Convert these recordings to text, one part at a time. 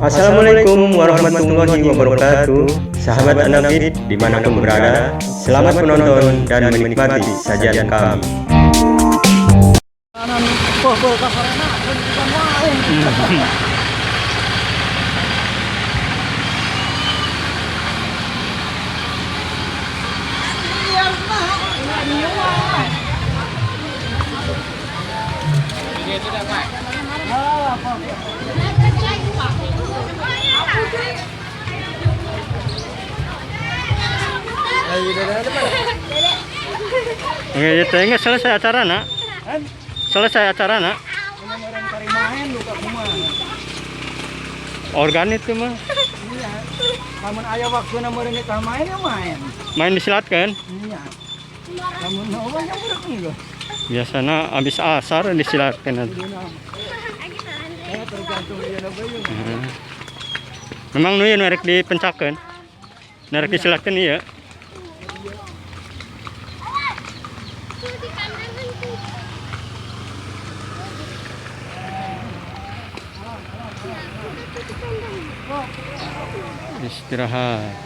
Assalamualaikum warahmatullahi wabarakatuh. Sahabat Anabit dimanapun berada, selamat menonton dan menikmati sajian kami. Oke, itu enggak selesai acara nak? Selesai acara nak? Organ itu mah. Iya. Lamun aya waktuna meureun kita main ya main. Main disilatkan. Iya. Lamun eueuh nya meureun geus. Biasanya habis asar disilatkan. Eh tergantung ieu na bae. Memang nu ieu nu erek dipencakeun. Nu erek disilatkeun ieu. Istirahat. Istirahat.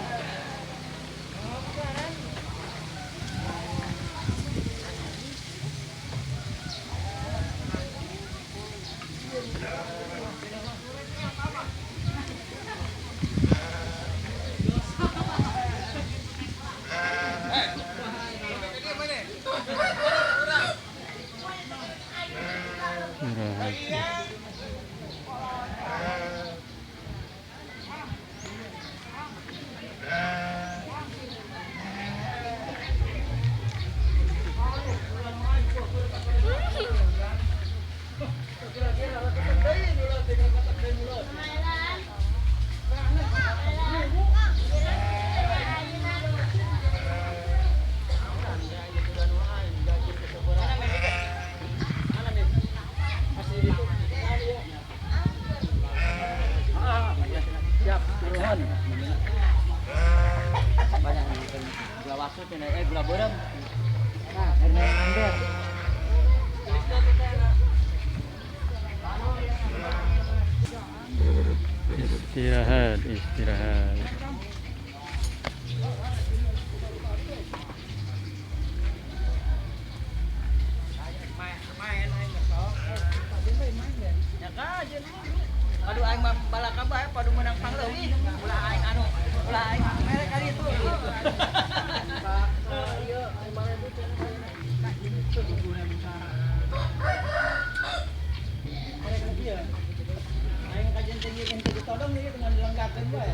Siap, turun. Banyak gula wasu cenah gula beureum. Nah, air ember. Istirahat, istirahat. Aduh aing mah balaka bae padu menang pangleuwih. Ulah aing anu, ulah aing merek kali itu. Aing kajian tinggi ente ditodong nih dengan dilengkapkeun bae.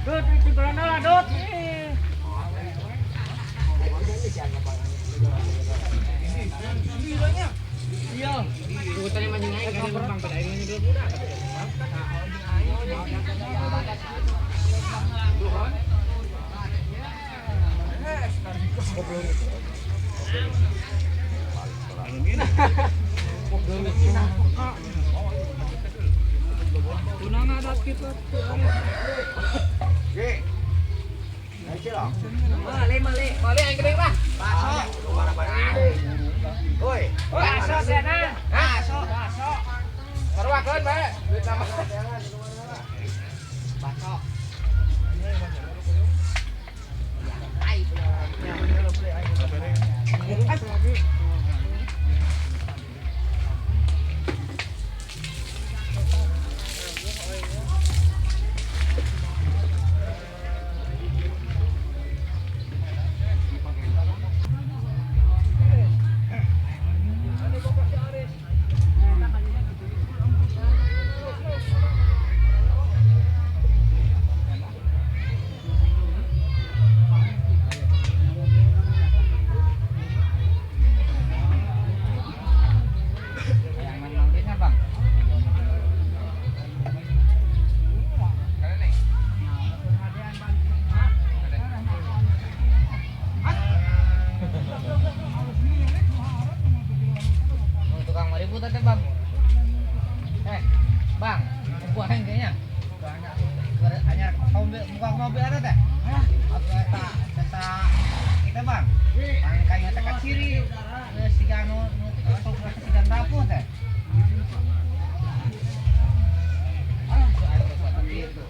Dut, tinggalan lah, Dut. Iya. Aing kayaknya. Anyar buka mobil ada teh. Hah? Atau eta eta kita bang. Pangkanya teh kaciri. Geus siga nu nu siga rapuh teh. Ah, gitu.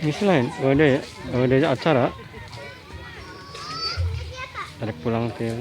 Ini selain ada ya, ada acara. Tarik pulang ke.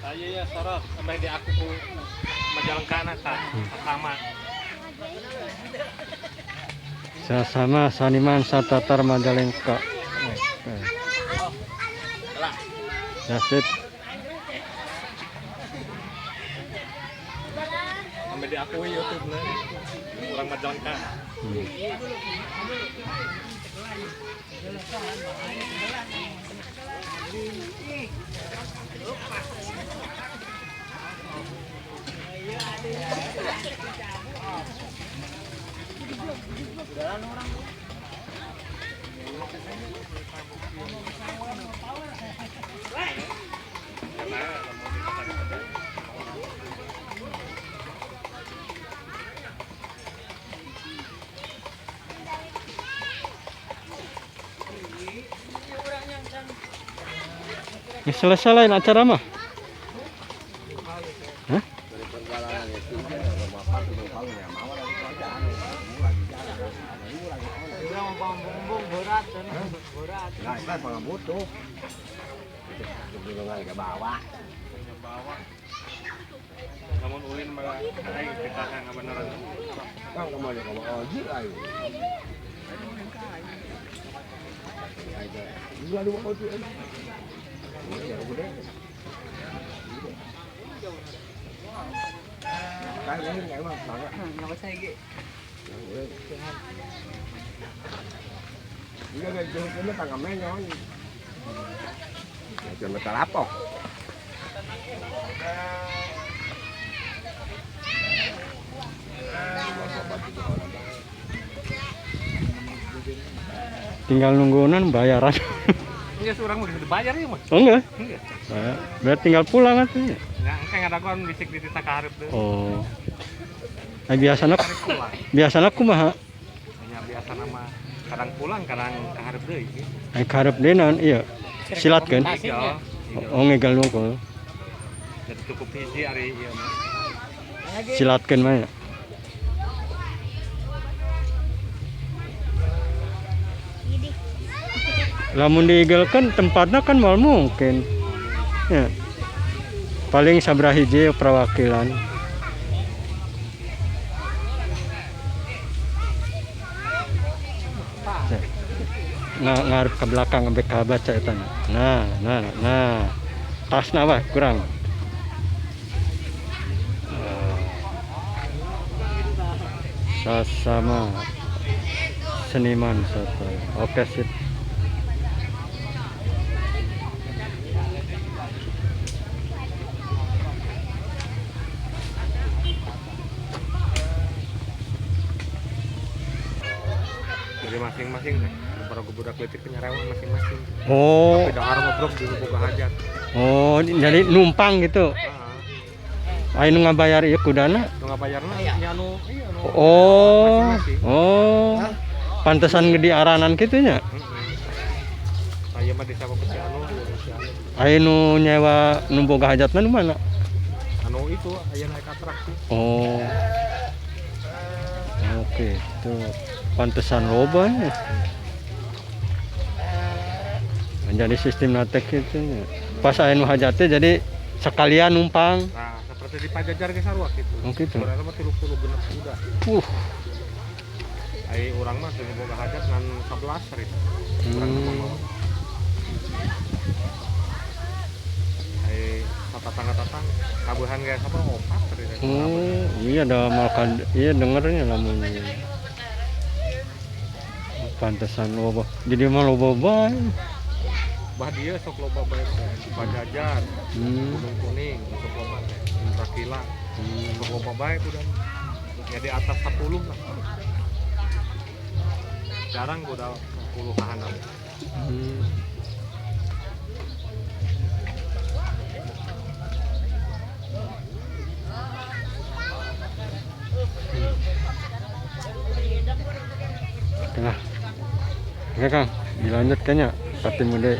Saya ya sorot sampai di aku ku Majalengka ta pertama. Sasama Saniman Satatar Majalengka. Oke. Ya sip. Sampai diakui YouTube nya orang Majalengka. Ini selesai lain acara mah? Hah? Namun ulin malah aing kita ngabeneran. Kang kemana kamu oji ayo. Tinggal nunggunan bayaran. Enggak, seorang udah dibayar ya, Mas. Oh enggak? Enggak. Berarti tinggal pulang atuh. Enggak, engke ngadaguan bisik di tita ka hareup deui. Oh. Nah, biasana biasana kumaha? Ya biasana mah kadang pulang, kadang ka hareup deui. Ai ka hareup deui naon ieu? Silatkeun. Oh, ngegal nungkul. Jadi cukup hiji ari ieu mah. Silatkeun mah ya. Lamun diigelkeun tempatnya kan mal mungkin. Ya. Paling sabaraha hiji perwakilan. Ngarep ke belakang sampai ke baca eta. Nah, nah, nah. Tasna wah kurang. Sasama Seniman soto. Oke, sip. Jadi masing-masing teh. Para budak leutik nyarewa masing-masing. Oh. Tapi dahar ngobrol di boga hajat. Oh, jadi numpang gitu. Heeh. Aya nu ngabayar ieu kudana? Nu ngabayarna nya anu iya anu. Oh. Masing-masing. Oh. Pantesan di aranan kitu nya. Heeh. Aya mah disewa ku si anu, ku si anu. Aya nu nyewa nu boga hajatna nu mana? Anu itu aya naik atraksi. Oh. Oke, itu pantesan loba nya. Jadi sistem natek gitu nya. Pas aya nu hajatnya jadi sekalian numpang. Nah, seperti di Pajajar ge sarua kitu. Oh, gitu. Urang mah 36 kuda. Ai urang mah teu boga hajat ngan 11 harita. Urang mah. Ai satatangga-tatang kabuhan ge sapa opat harita. Oh, iya ada makan, iya dengernya lamun. Pantesan loba. Jadi mah loba bae. Bah dia sok loba bae teh di Pajajar, Gunung Kuning, sok loba teh, Indrakila. Sok loba bae kuda. Ya di atas 10 lah. Jarang kuda 10 kahanap. Tengah. Oke Kang, dilanjut kayaknya. Pati muda.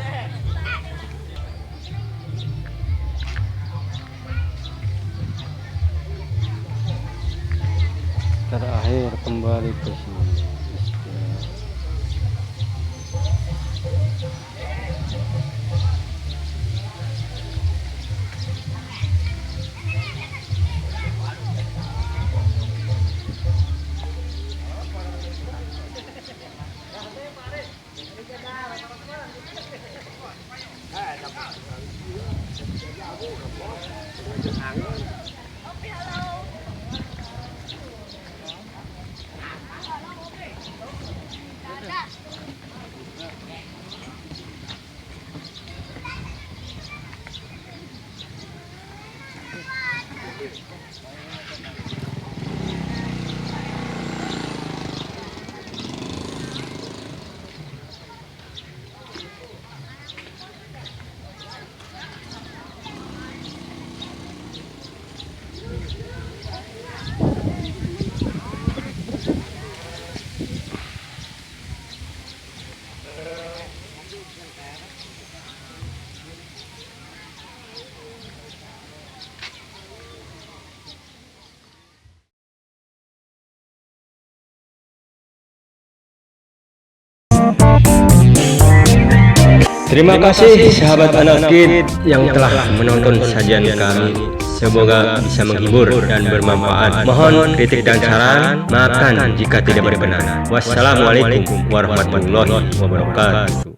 Terakhir kembali ke sini. Terima kasih sahabat Anakid yang telah menonton sajian kami. Semoga bisa menghibur dan bermanfaat. Mohon kritik dan saran, maafkan jika tidak berkenan. Wassalamualaikum warahmatullahi wabarakatuh.